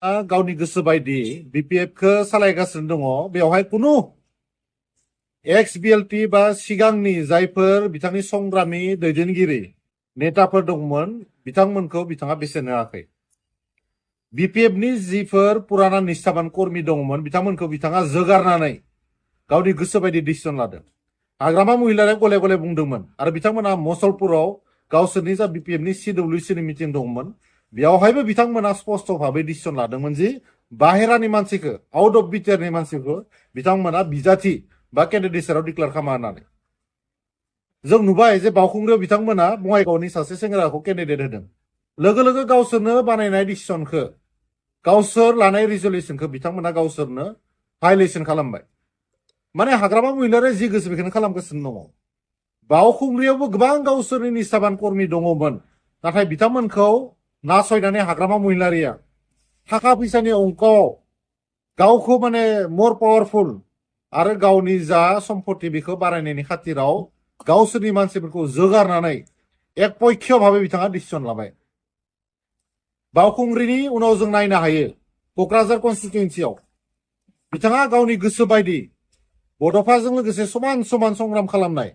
गावनि गोसो बायदि बिपिएफखौ सालायगासिनो दङ बेवहाय कुनु एक्स बिएलटि बा सिगांनि जायफोर बिथांनि संग्रामि दैदेनगिरि नेताफोर दंमोन बिथांमोनखौ बिथाङा बेसेन होआखै। बिपिएफनि जिफोर पुराना निष्ठाबान कर्मि दंमोन बिथांमोनखौ बिथाङा जोगारनानै गावनि गोसो बायदि डिसिसन लादों। हाग्रामा महिलारिया गले गले बुंदोंमोन आरो बिथांमोना मसलपुराव गावसोरनि जा बिपिएफनि सिडब्लिउसिनि मिटिं दंमोन बेवहायबो बिथांमोना स्पष्ट भाबै डिसिसन लादोंमोन जि बाहेरानि मानसिखौ आउट अफ बिटिआरनि मानसिखौ बिथांमोना बिजाथि बा केन्डिडेटसाराव डिक्लेयार खालामा होननानै। जों नुबाय जे बावखुंग्रियाव बिथांमोना बङाइगावनि सासे सेंग्राखौ केन्डिडेट होदों। लोगो लोगो गावसोरनो बानायनाय डिसिसनखौ गावसोर लानाय रिजलिउसनखौ बिथांमोना गावसोरनो भायलेसन खालामबाय। माने हाग्रामा महिलारिया जि गोसो बेखौनो खालामगासिनो दङ। बावखुंग्रियावबो गोबां गावसोरनि निष्ठाबान कर्मि दङमोन नाथाय बिथांमोनखौ नासयनानै हाग्रामा महिलारिया थाखा फैसानि अंकआव गावखौ माने मर पावारफुल आरो गावनि जा सम्पति बेखौ बारायनायनि खाथिराव गावसोरनि मानसिफोरखौ जोगारनानै एकपक्ष भाबै बिथाङा डिसिसन लाबाय। बावखुंग्रिनि उनाव जों नायनो हायो क'क्राझार कनस्टिटुवेन्सियाव बिथाङा गावनि गोसो बायदि बड'फाजों लोगोसे समान समान संग्राम खालामनाय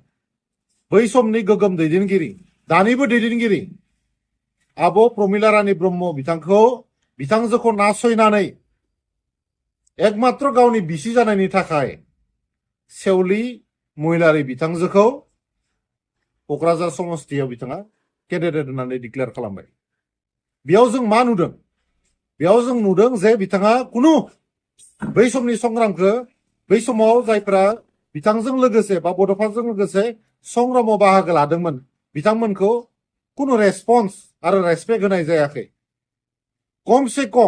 बै समनि गोगोम दैदेनगिरि दानिबो दैदेनगिरि आब' प्रमिला रानी ब्रह्म बिथांजोखौ नासयनानै एकमात्र गावनि बिसि जानायनि थाखाय सेवलि महिलारि बिथांजोखौ क'क्राझार समस्तियाव बिथाङा केन्डिडेट होननानै डिक्लेयार खालामबाय। बेयाव जों मा नुदों? बेयाव जों नुदों जे बिथाङा कुनु बै समनि संग्रामखौ बै समाव जायफ्रा बिथांजों लोगोसे बा बड'फाजों लोगोसे संग्रामाव बाहागो लादोंमोन बिथांमोनखौ कुनु रेसपन्स आरो रेसपेक्ट होनाय जायाखै। खमसे खम